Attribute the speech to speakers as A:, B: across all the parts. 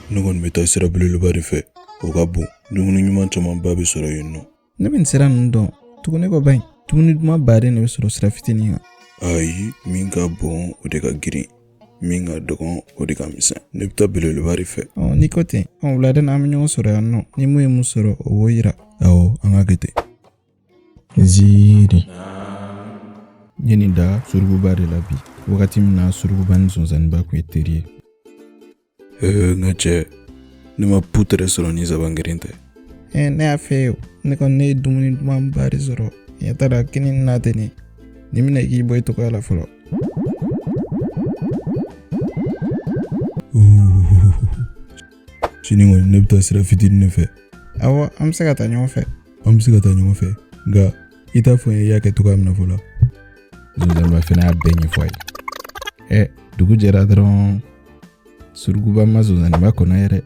A: Ne kɔni bɛ taa sira belebeleba de fɛ, o ka bon, dumuni ɲuman camanba bɛ sɔrɔ yen nɔ.
B: Ne bɛ nin sira ninnu dɔn. Tugu ne kɔ ban, dumuni duman baden de bɛ sɔrɔ sira fitinin kan.
A: Ayi, min ka bon o de ka girin, min ka dɔgɔn o de ka misɛn. Ne bɛ taa belebeleba de fɛ.
B: Ɔ, n'i ko ten. Ɔ, wulada na an bɛ ɲɔgɔn sɔrɔ yan nɔ. Ni mun ye mun sɔrɔ, o b'o yira.
A: Awɔ, an ka kɛ ten.
B: Ziiri n ye nin da surukuba de la bi, wagati min na surukuba ni sonsanninba tun ye teri ye.
A: Ee, n ka cɛ, ne ma putere sɔrɔ ni sabankeren tɛ.
B: Ɛ, ne y'a fɛ ye, ne kɔni ne ye dumuni dumanba de sɔrɔ. Ɲɛ t'a la kini na tɛ nin nin minɛ k'i bɔ i tɔgɔya la fɔlɔ.
A: Sini kɔni ne bɛ taa sira fitinin de fɛ.
B: Awɔ, an bɛ se ka taa ɲɔgɔn fɛ.
A: An bɛ se ka taa ɲɔgɔn fɛ, nka i t'a fɔ n ye i y'a kɛ cogoya min na fɔlɔ.
B: Sonsanninba fana y'a bɛɛ ɲɛfɔ a ye. Ɛ, dugu jɛra dɔrɔn, surukuba ma sonsanninba kɔnɔ yɛrɛ.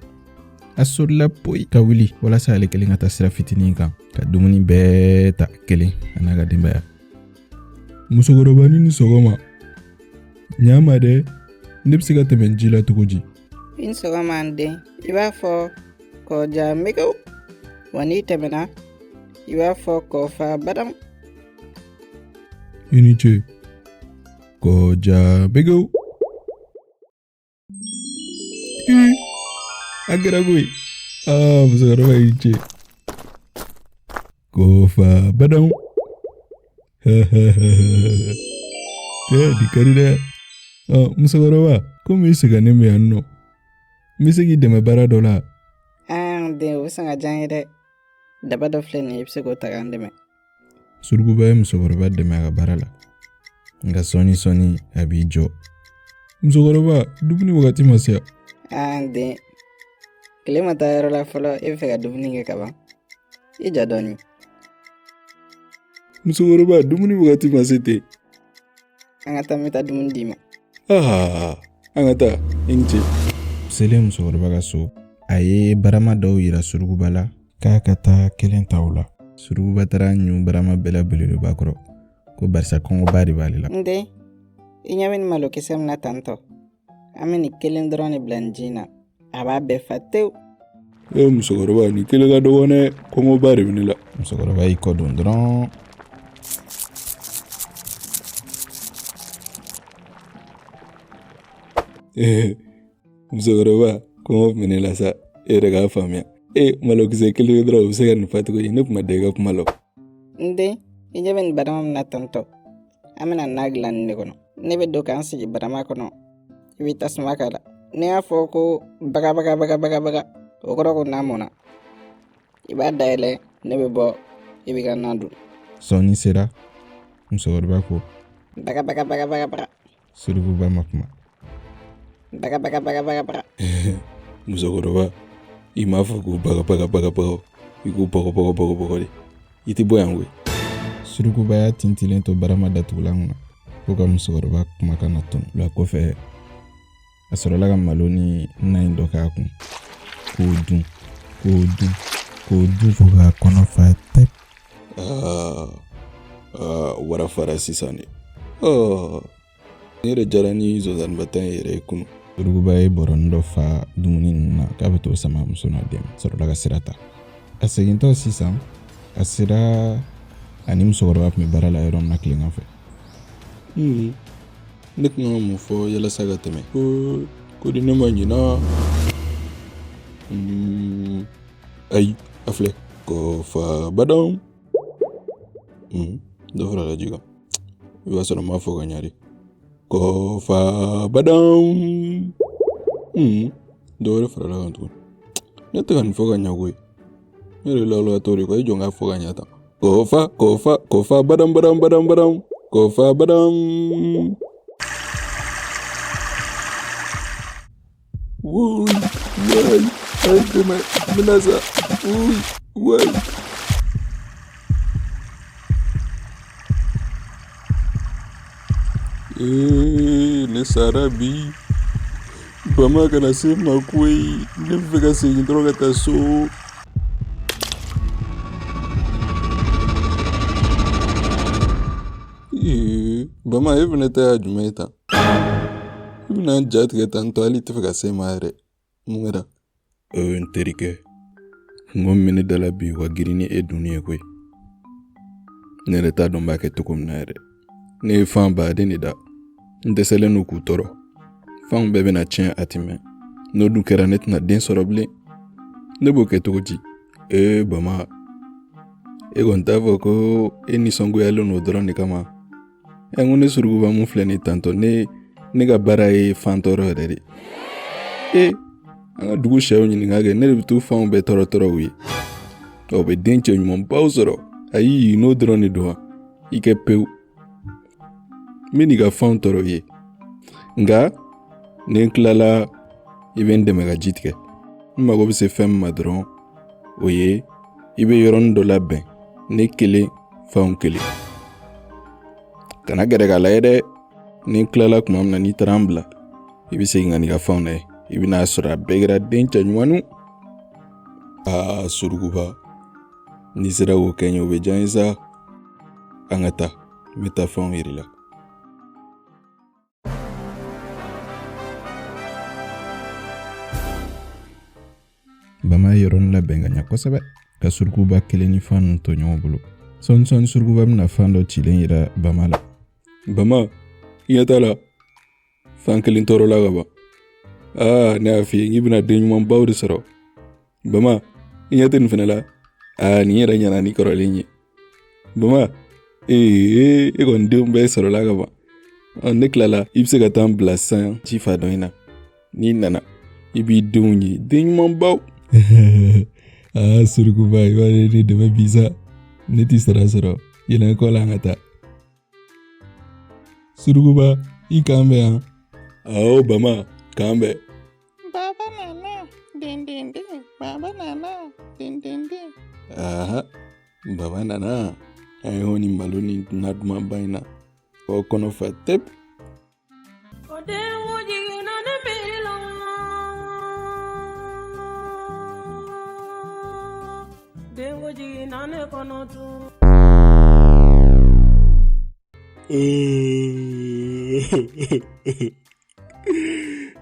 B: A solila poyi ka wuli walasa ale kelen ka taa sira fitinin kan ka dumuni bɛɛ ta kelen, a n'a ka denbaya.
A: Musokɔrɔba, ni sɔgɔma. Ɲama dɛ, ne bɛ se ka tɛmɛ ji la cogo di?
C: I ni sɔgɔma n den. I b'a fɔ kɔja megew, wa n'i tɛmɛna, i b'a fɔ kɔfa badam.
A: I ni ce. Kɔja megew. A kɛra koyi. Aa, musokɔrɔba, i ce. Kɔfa badam. Nin ka di dɛ. Ɔ, musokɔrɔba, komi i sɛgɛnnen bɛ yan nɔ, n bɛ se k'i dɛmɛ baara dɔ la.
C: Aa, n den, o bɛ sɔn ka diya n ye dɛ. Daba dɔ filɛ nin ye, i bɛ se k'o ta k'an dɛmɛ.
B: Surukuba ye musokɔrɔba dɛmɛ a ka baara la, nka sɔɔni sɔɔni a b'i jɔ.
A: Musokɔrɔba, dumuni wagati ma se.
C: Aa, n den, tile ma taa yɔrɔ la fɔlɔ, e bɛ fɛ ka dumuni kɛ kaban. I jɔ dɔɔni.
A: Musokɔrɔba, dumuni wagati ma se ten.
C: An ka taa, n bɛ taa dumuni d'i ma.
A: Aa, an ka taa, i ni ce.
B: Selen musokɔrɔba ka so, a ye barama dɔw yira surukuba la k'a ka taa kelen ta o la. Surukuba taara ɲun barama bɛɛ la belebeleba kɔrɔ, ko barisa kɔngɔba de b'ale la.
C: N den, i ɲɛ bɛ nin malokisɛ min na tantɔ, an bɛ nin kelen dɔrɔn de bila nin ji in na, a b'a bɛɛ fa tewu.
A: E musokɔrɔba, nin kelen ka dɔgɔ dɛ, kɔngɔba de bɛ ne la.
B: Musokɔrɔba y'i kɔ don dɔrɔn.
A: Musokɔrɔba, kɔngɔ tun bɛ ne la sa, e yɛrɛ k'a faamuya. E malokisɛ kelen dɔrɔn, o bɛ se ka nin fa cogo di? Ne tun ma da i ka kuma la.
C: N den, i ɲɛ bɛ nin barama min na tantɔ, an bɛna na dilan nin de kɔnɔ. Ne bɛ don k'an sigi barama kɔnɔ, i bɛ tasuma k'a la. Ne y'a fɔ ko baga baga baga baga baga, o kɔrɔ ko na mɔnna. I b'a dayɛlɛ, ne bɛ bɔ, i b'i ka na dun.
B: Sɔɔni sera, musokɔrɔba ko
C: baga baga baga baga baga.
B: Surukuba ma kuma.
C: Baga baga baga baga baga.
A: Musokɔrɔba, i m'a fɔ ko baga baga baga baga, i ko bɔgɔ bɔgɔ bɔgɔ bɔgɔ de. I tɛ bɔ yan koyi.
B: Surukuba y'a tintilen to barama datugulan kunna ko ka musokɔrɔba kumakan na tunu. La kɔfɛ, a sɔrɔla ka malo ni na in dɔ k'a kun k'o dun, k'o dun, k'o dun fo k'a kɔnɔ fa tɛ.
A: Aa, wara fara sisan de. Ne yɛrɛ jara ni zonzanniba tan yɛrɛ ye kunu.
B: Surukuba ye bɔrɔnin dɔ fa dumuni ninnu na k'a bɛ t'o sama muso n'a den ma. Sɔrɔla ka sira ta. A segintɔ sisan, a sera ani musokɔrɔba tun bɛ baara la yɔrɔ min na tilegan fɛ.
A: Ne tun ka mun fɔ yalasa ka tɛmɛ? Ko di ne ma ɲina. Ayi, a filɛ. Kɔfa badan. Dɔ farala ji kan. I b'a sɔrɔ n m'a fɔ ka ɲa de. Kɔfa badan. Dɔ wɛrɛ farala kan tuguni. Ne tɛ ka nin fɔ ka ɲa koyi. Ne yɛrɛ lawulatɔ de ko i jɔ n k'a fɔ ka ɲa tan. Kɔfa, kɔfa, kɔfa badan badan badan badan. Kɔfa badan. Wuy, waay, ay dɛmɛ, n bɛna sa. Wuy, waay. Ee, ne sara bi. Bama kana se n ma koyi. Ne bɛ fɛ ka segin dɔrɔn ka taa so. Ee, Bama, e fana ta ye jumɛn ye tan? I bɛna n ja tigɛ tan tɔ, hali i tɛ fɛ ka se n ma yɛrɛ. Mun kɛra? N terikɛ, kunko min bɛ ne da la bi, o ka girin ni e dunni ye koyi. Ne yɛrɛ t'a dɔn n b'a kɛ cogo min na yɛrɛ. Ne ye fan baden de da, n dɛsɛlen don k'u tɔɔrɔ. Fanw bɛɛ bɛna tiɲɛ a ti mɛn. N'o dun kɛra, ne tɛna den sɔrɔ bilen. Ne b'o kɛ cogo di? Ee Bama, e kɔni t'a fɔ ko e nisɔngoyalen don dɔrɔn de kama. Ɛ, n ko ne surukuba mun filɛ nin tantɔ, ne ka baara ye fan tɔɔrɔ yɛrɛ de. E, an ka dugu sɛw ɲininka kɛ, ne de bɛ t'u fanw bɛɛ tɔɔrɔ tɔɔrɔ u ye. O bɛ den cɛ ɲumanbaw sɔrɔ. Ayi, n'o dɔrɔn de don wa? I kɛ pewu, n bɛ n'i ka fanw tɔɔrɔ i ye. Nka ni n tilala, i bɛ n dɛmɛ ka ji tigɛ. N mago bɛ se fɛn min ma dɔrɔn, o ye i bɛ yɔrɔnin dɔ labɛn, ne kelen, fanw kelen. Kana gɛrɛ k'a lajɛ dɛ. Ni n tilala tuma min na, n'i taara n bila, i bɛ segin ka n'i ka fanw lajɛ, i bɛn'a sɔrɔ a bɛɛ kɛra den cɛ ɲumanninw. Aa surukuba, n'i sera k'o kɛ n ye, o bɛ diya n ye sa. An ka taa, n bɛ taa fanw yir'i la.
B: Bama ye yɔrɔnin labɛn ka ɲa kosɛbɛ ka surukuba kelen ni fan ninnu to ɲɔgɔn bolo. Sɔɔni sɔɔni, surukuba bɛna fan dɔ cilen yira Bama la.
A: Bama, i ɲɛ t'a la, fan kelen tɔɔrɔla ka ban. Aa, ne y'a f'i ye k'i bɛna den ɲumanbaw de sɔrɔ. Bama, i ɲɛ tɛ nin fana la? Aa, nin yɛrɛ ɲɛna ni kɔrɔlen ye. Bama, ee, e kɔni denw bɛɛ sɔrɔla ka ban. Ne tilala, i bɛ se ka taa n bila sisan ji fa dɔ in na. N'i nana, i b'i denw ye, den ɲumanbaw.
B: Aa surukuba, i b'a ye, ne dɛmɛ bi sa, ne t'i sara sɔrɔ. Yɛlɛn kɔ la, an ka taa.
A: Surukuba, i k'an bɛn yan. Awɔ Bama, k'an bɛn.
C: Baba nana, den den den, baba nana, den den den.
A: Aha, baba nana. An ye ni malo ni na dumanba in na k'aw kɔnɔ fa tep.
D: O den jiginna ne miiri la. Den jiginna ne kɔnɔ tun.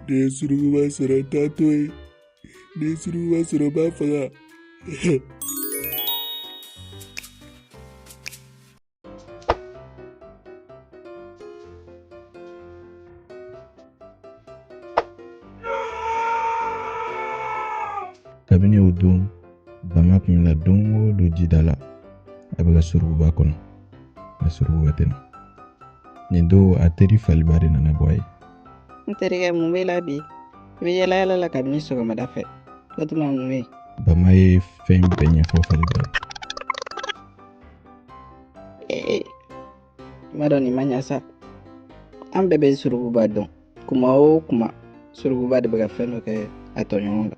A: Ne ye surukuba sɔrɔ, t'a to yen. Ne ye surukuba sɔrɔ, b'a faga.
B: Kabini o don, Bama tun bɛ na don o don jida la, a bɛ ka surukuba kɔnɔ, nka surukuba tɛ na. Nin don, a teri faliba de nana bɔ a ye.
C: N terikɛ, mun b'e la bi? I bɛ yala yala la kabini sɔgɔmada fɛ, o tuma mun bɛ yen?
B: Bama ye fɛn bɛɛ ɲɛfɔ faliba ye.
C: Ee, i m'a dɔn nin ma ɲa sa. An bɛɛ bɛ surukuba dɔn. Kuma o kuma, surukuba de bɛ ka fɛn dɔ kɛ a tɔɲɔgɔn la.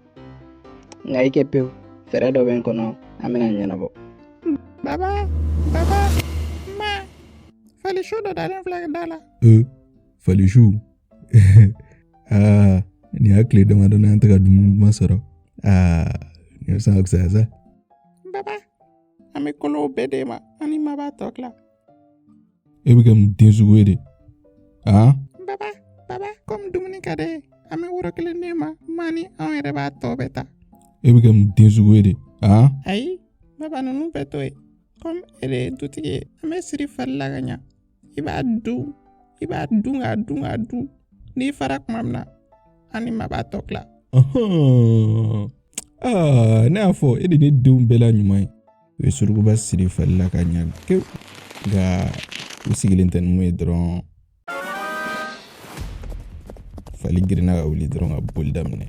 C: Nka i kɛ pewu, fɛɛrɛ dɔ bɛ n kɔnɔ, an bɛna ɲɛnabɔ.
E: Baba, baba, ma, falisu dɔ dalen filɛ da la.
B: Ee, falisu! Aa, nin y'a tile damadɔ an tɛ ka dumuni duman sɔrɔ. Aa, nin bɛ sɔn ka fisaya sa.
E: Baba, an bɛ kolow bɛɛ d'e ma, an ni ma b'a tɔ tila.
B: E bɛ kɛ mun den sugu ye de? Han?
E: Baba, baba, komi dumuni ka d'e ye, an bɛ woro kelen d'e ma, ma ni anw yɛrɛ b'a tɔ bɛɛ ta.
B: E bɛ kɛ mun den sugu ye de? Han?
E: Ayi, baba, ninnu bɛɛ to yen. Komi e de ye dutigi ye, an bɛ siri fali la ka ɲa. I b'a dun, i b'a dun k'a dun k'a dun. N'i fara tuma min na, an ni ma b'a tɔ tila.
B: Aa, ne y'a fɔ e de ne denw bɛɛ la ɲuman ye. U ye surukuba siri fali la ka ɲa kewu, nka u sigilen tɛ ni mun ye dɔrɔn, fali girinna ka wuli dɔrɔn ka boli daminɛ.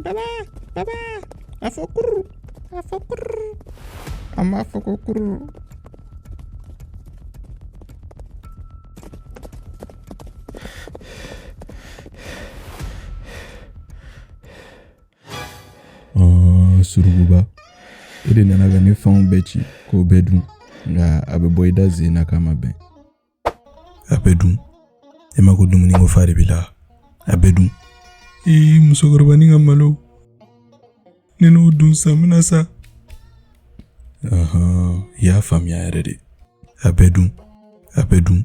E: Baba, baba, a fɔ kururu, a fɔ kururu. An b'a fɔ ko kururu.
B: Surukuba, e de nana ka ne fanw bɛɛ ci k'o bɛɛ dun, nka a bɛ bɔ i da sen na k'a ma bɛn.
A: A bɛɛ dun. E ma ko dumuni ko fa de b'i la. A bɛɛ dun. Ee, musokɔrɔbanin ka malo, ne n'o dun sa, n bɛna sa. Ahan, i y'a faamuya yɛrɛ de. A bɛɛ dun, a bɛɛ dun.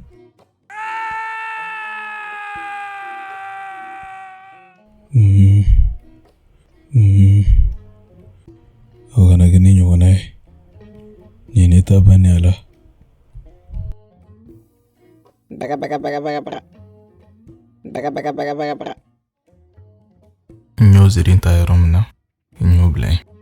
A: ta bannen a la.
C: Baga baga baga baga baga. Baga baga baga baga baga.
B: N y'o ziiri ta yɔrɔ min na, n y'o bila yen.